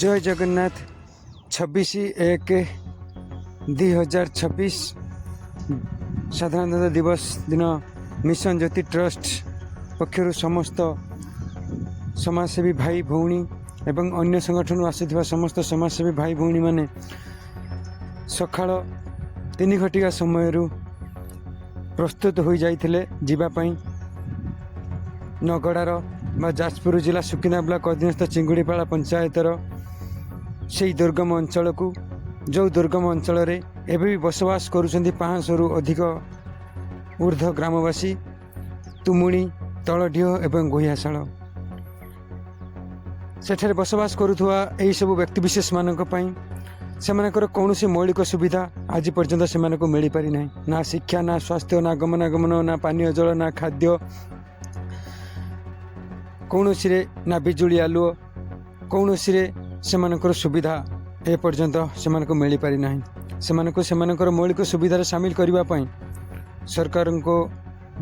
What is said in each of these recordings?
ଜୟ ଜଗନ୍ନାଥ। 26/1/2026 ସାଧାରଣତନ୍ତ୍ର ଦିବସ ଦିନ ମିଶନ ଜ୍ୟୋତି ଟ୍ରଷ୍ଟ ପକ୍ଷରୁ ସମସ୍ତ ସମାଜସେବୀ ଭାଇ ଭଉଣୀ ଏବଂ ଅନ୍ୟ ସଂଗଠନରୁ ଆସିଥିବା ସମସ୍ତ ସମାଜସେବୀ ଭାଇ ଭଉଣୀମାନେ ସକାଳ 3 ଘଟିକା ସମୟରୁ ପ୍ରସ୍ତୁତ ହୋଇଯାଇଥିଲେ ଯିବା ପାଇଁ ନଗଡ଼ାର ବା ଯାଜପୁର ଜିଲ୍ଲା ସୁକିନ୍ଦା ବ୍ଲକ ଅଧୀନସ୍ଥ ଚିଙ୍ଗୁଡ଼ିପାଳ ପଞ୍ଚାୟତର ସେଇ ଦୁର୍ଗମ ଅଞ୍ଚଳକୁ, ଯେଉଁ ଦୁର୍ଗମ ଅଞ୍ଚଳରେ ଏବେ ବି ବସବାସ କରୁଛନ୍ତି 500ରୁ ଅଧିକ ଉର୍ଦ୍ଧ୍ୱ ଗ୍ରାମବାସୀ, ତୁମୁଣି, ତଳଡିହ ଏବଂ ଗୁହିଆଶାଳ। ସେଠାରେ ବସବାସ କରୁଥିବା ଏହିସବୁ ବ୍ୟକ୍ତିବିଶେଷମାନଙ୍କ ପାଇଁ ସେମାନଙ୍କର କୌଣସି ମୌଳିକ ସୁବିଧା ଆଜି ପର୍ଯ୍ୟନ୍ତ ସେମାନଙ୍କୁ ମିଳିପାରିନାହିଁ। ନା ଶିକ୍ଷା, ନା ସ୍ୱାସ୍ଥ୍ୟ, ନା ଗମନାଗମନ, ନା ପାନୀୟ ଜଳ, ନା ଖାଦ୍ୟ, କୌଣସିରେ ନା ବିଜୁଳି ଆଲୁଅ, କୌଣସିରେ ସେମାନଙ୍କର ସୁବିଧା ଏପର୍ଯ୍ୟନ୍ତ ସେମାନଙ୍କୁ ମିଳିପାରି ନାହିଁ। ସେମାନଙ୍କୁ ସେମାନଙ୍କର ମୌଳିକ ସୁବିଧାରେ ସାମିଲ କରିବା ପାଇଁ, ସରକାରଙ୍କ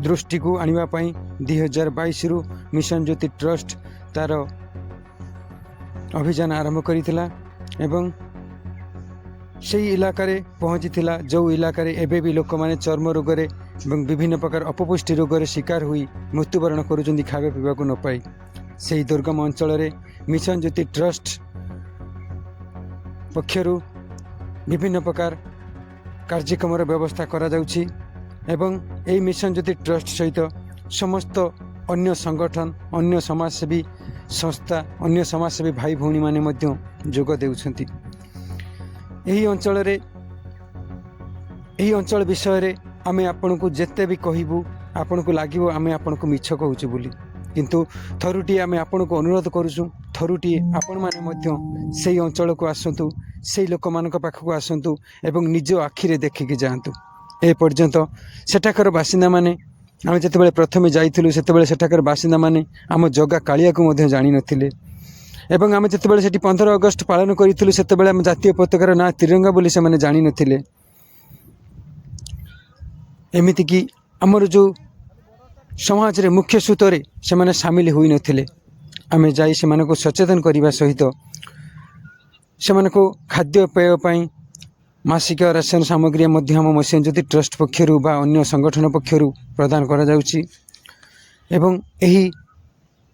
ଦୃଷ୍ଟିକୁ ଆଣିବା ପାଇଁ 2022ରୁ ମିଶନ ଜ୍ୟୋତି ଟ୍ରଷ୍ଟ ତା'ର ଅଭିଯାନ ଆରମ୍ଭ କରିଥିଲା ଏବଂ ସେଇ ଇଲାକାରେ ପହଞ୍ଚିଥିଲା, ଯେଉଁ ଇଲାକାରେ ଏବେ ବି ଲୋକମାନେ ଚର୍ମ ରୋଗରେ ଏବଂ ବିଭିନ୍ନ ପ୍ରକାର ଅପପୁଷ୍ଟି ରୋଗରେ ଶିକାର ହୋଇ ମୃତ୍ୟୁବରଣ କରୁଛନ୍ତି ଖାଇବା ପିଇବାକୁ ନ ପାଇ। ସେହି ଦୁର୍ଗମ ଅଞ୍ଚଳରେ ମିଶନ ଜ୍ୟୋତି ଟ୍ରଷ୍ଟ ପକ୍ଷରୁ ବିଭିନ୍ନ ପ୍ରକାର କାର୍ଯ୍ୟକ୍ରମର ବ୍ୟବସ୍ଥା କରାଯାଉଛି ଏବଂ ଏହି ମିଶନ ଜ୍ୟୋତି ଟ୍ରଷ୍ଟ ସହିତ ସମସ୍ତ ଅନ୍ୟ ସଂଗଠନ, ଅନ୍ୟ ସମାଜସେବୀ ସଂସ୍ଥା, ଅନ୍ୟ ସମାଜସେବୀ ଭାଇ ଭଉଣୀମାନେ ମଧ୍ୟ ଯୋଗ ଦେଉଛନ୍ତି। ଏହି ଅଞ୍ଚଳରେ, ଏହି ଅଞ୍ଚଳ ବିଷୟରେ ଆମେ ଆପଣଙ୍କୁ ଯେତେ ବି କହିବୁ, ଆପଣଙ୍କୁ ଲାଗିବ ଆମେ ଆପଣଙ୍କୁ ମିଛ କହୁଛୁ ବୋଲି। କିନ୍ତୁ ଥରୁଟିଏ ଆମେ ଆପଣଙ୍କୁ ଅନୁରୋଧ କରୁଛୁ, ଥରୁଟିଏ ଆପଣମାନେ ମଧ୍ୟ ସେଇ ଅଞ୍ଚଳକୁ ଆସନ୍ତୁ, ସେଇ ଲୋକମାନଙ୍କ ପାଖକୁ ଆସନ୍ତୁ ଏବଂ ନିଜ ଆଖିରେ ଦେଖିକି ଯାଆନ୍ତୁ। ଏ ପର୍ଯ୍ୟନ୍ତ ସେଠାକାର ବାସିନ୍ଦାମାନେ, ଆମେ ଯେତେବେଳେ ପ୍ରଥମେ ଯାଇଥିଲୁ, ସେତେବେଳେ ସେଠାକାର ବାସିନ୍ଦାମାନେ ଆମ ଜଗା କାଳିଆକୁ ମଧ୍ୟ ଜାଣିନଥିଲେ ଏବଂ ଆମେ ଯେତେବେଳେ ସେଠି 15 ଅଗଷ୍ଟ ପାଳନ କରିଥିଲୁ, ସେତେବେଳେ ଆମ ଜାତୀୟ ପତାକାର ନାଁ ତ୍ରିରଙ୍ଗା ବୋଲି ସେମାନେ ଜାଣିନଥିଲେ। ଏମିତିକି ଆମର ଯେଉଁ ସମାଜରେ ମୁଖ୍ୟ ସ୍ରୋତରେ ସେମାନେ ସାମିଲ ହୋଇନଥିଲେ। ଆମେ ଯାଇ ସେମାନଙ୍କୁ ସଚେତନ କରିବା ସହିତ ସେମାନଙ୍କୁ ଖାଦ୍ୟପେୟ ପାଇଁ ମାସିକ ରାସନ ସାମଗ୍ରୀ ମଧ୍ୟ ଆମ ମିଶନ ଜ୍ୟୋତି ଟ୍ରଷ୍ଟ ପକ୍ଷରୁ ବା ଅନ୍ୟ ସଂଗଠନ ପକ୍ଷରୁ ପ୍ରଦାନ କରାଯାଉଛି ଏବଂ ଏହି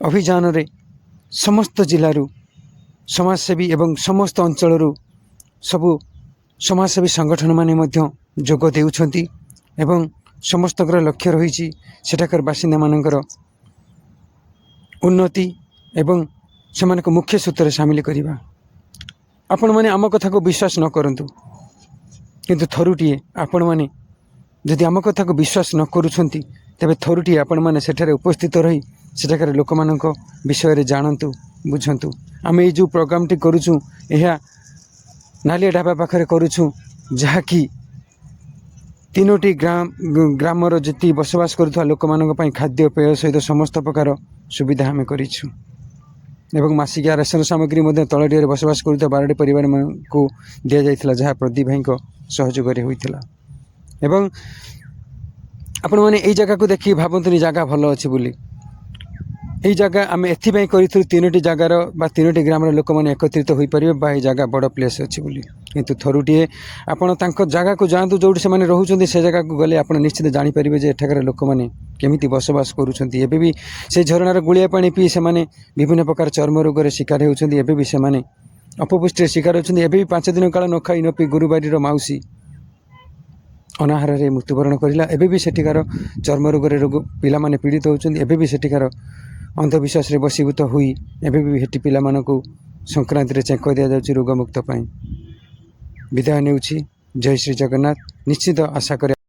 ଅଭିଯାନରେ ସମସ୍ତ ଜିଲ୍ଲାରୁ ସମାଜସେବୀ ଏବଂ ସମସ୍ତ ଅଞ୍ଚଳରୁ ସବୁ ସମାଜସେବୀ ସଂଗଠନମାନେ ମଧ୍ୟ ଯୋଗ ଦେଉଛନ୍ତି ଏବଂ ସମସ୍ତଙ୍କର ଲକ୍ଷ୍ୟ ରହିଛି ସେଠାକାର ବାସିନ୍ଦାମାନଙ୍କର ଉନ୍ନତି ଏବଂ ସେମାନଙ୍କୁ ମୁଖ୍ୟ ସ୍ରୋତରେ ସାମିଲ କରିବା। ଆପଣମାନେ ଆମ କଥାକୁ ବିଶ୍ୱାସ ନ କରନ୍ତୁ, କିନ୍ତୁ ଥରୁଟିଏ ଆପଣମାନେ ଯଦି ଆମ କଥାକୁ ବିଶ୍ୱାସ ନ କରୁଛନ୍ତି, ତେବେ ଥରୁଟିଏ ଆପଣମାନେ ସେଠାରେ ଉପସ୍ଥିତ ରହି ସେଠାକାର ଲୋକମାନଙ୍କ ବିଷୟରେ ଜାଣନ୍ତୁ, ବୁଝନ୍ତୁ। ଆମେ ଏଇ ଯେଉଁ ପ୍ରୋଗ୍ରାମଟି କରୁଛୁ, ଏହା ନାଲିଆ ଢାବା ପାଖରେ କରୁଛୁ, ଯାହାକି ତିନୋଟି ଗ୍ରାମର ଯେତିକି ବସବାସ କରୁଥିବା ଲୋକମାନଙ୍କ ପାଇଁ ଖାଦ୍ୟପେୟ ସହିତ ସମସ୍ତ ପ୍ରକାର ସୁବିଧା ଆମେ କରିଛୁ ଏବଂ ମାସିକିଆ ରାସନ ସାମଗ୍ରୀ ମଧ୍ୟ ତଳଡିହରେ ବସବାସ କରୁଥିବା 12ଟି ପରିବାରମାନଙ୍କୁ ଦିଆଯାଇଥିଲା, ଯାହା ପ୍ରଦୀପ ଭାଇଙ୍କ ସହଯୋଗରେ ହୋଇଥିଲା। ଏବଂ ଆପଣମାନେ ଏଇ ଜାଗାକୁ ଦେଖିକି ଭାବନ୍ତୁନି ଜାଗା ଭଲ ଅଛି ବୋଲି। ଏଇ ଜାଗା ଆମେ ଏଥିପାଇଁ କରିଥିଲୁ, ତିନୋଟି ଜାଗାର ବା ତିନୋଟି ଗ୍ରାମର ଲୋକମାନେ ଏକତ୍ରିତ ହୋଇପାରିବେ ବା ଏଇ ଜାଗା ବଡ଼ ପ୍ଲେସ୍ ଅଛି ବୋଲି। କିନ୍ତୁ ଥରୁଟିଏ ଆପଣ ତାଙ୍କ ଜାଗାକୁ ଯାଆନ୍ତୁ, ଯେଉଁଠି ସେମାନେ ରହୁଛନ୍ତି। ସେ ଜାଗାକୁ ଗଲେ ଆପଣ ନିଶ୍ଚିତ ଜାଣିପାରିବେ ଯେ ଏଠାକାର ଲୋକମାନେ କେମିତି ବସବାସ କରୁଛନ୍ତି। ଏବେ ବି ସେ ଝରଣାର ଗୋଳିଆ ପାଣି ପିଇ ସେମାନେ ବିଭିନ୍ନ ପ୍ରକାର ଚର୍ମ ରୋଗରେ ଶିକାର ହେଉଛନ୍ତି। ଏବେ ବି ସେମାନେ ଅପପୁଷ୍ଟିରେ ଶିକାର ହେଉଛନ୍ତି। ଏବେ ବି 5 ଦିନ କାଳ ନ ଖାଇ ନ ପିଇ ଗୁରୁବାରୀର ମାଉସୀ ଅନାହାରରେ ମୃତ୍ୟୁବରଣ କରିଲା। ଏବେ ବି ସେଠିକାର ଚର୍ମ ରୋଗରେ ରୋଗ ପିଲାମାନେ ପୀଡ଼ିତ ହେଉଛନ୍ତି। ଏବେ ବି ସେଠିକାର ଅନ୍ଧବିଶ୍ୱାସରେ ବଶୀଭୂତ ହୋଇ ଏବେ ବି ସେଠି ପିଲାମାନଙ୍କୁ ସଂକ୍ରାନ୍ତିରେ ଚେଙ୍କ ଦିଆଯାଉଛି ରୋଗମୁକ୍ତ ପାଇଁ। ବିଦାୟ ନେଉଛି। ଜୟ ଶ୍ରୀ ଜଗନ୍ନାଥ। ନିଶ୍ଚିତ ଆଶା କରେ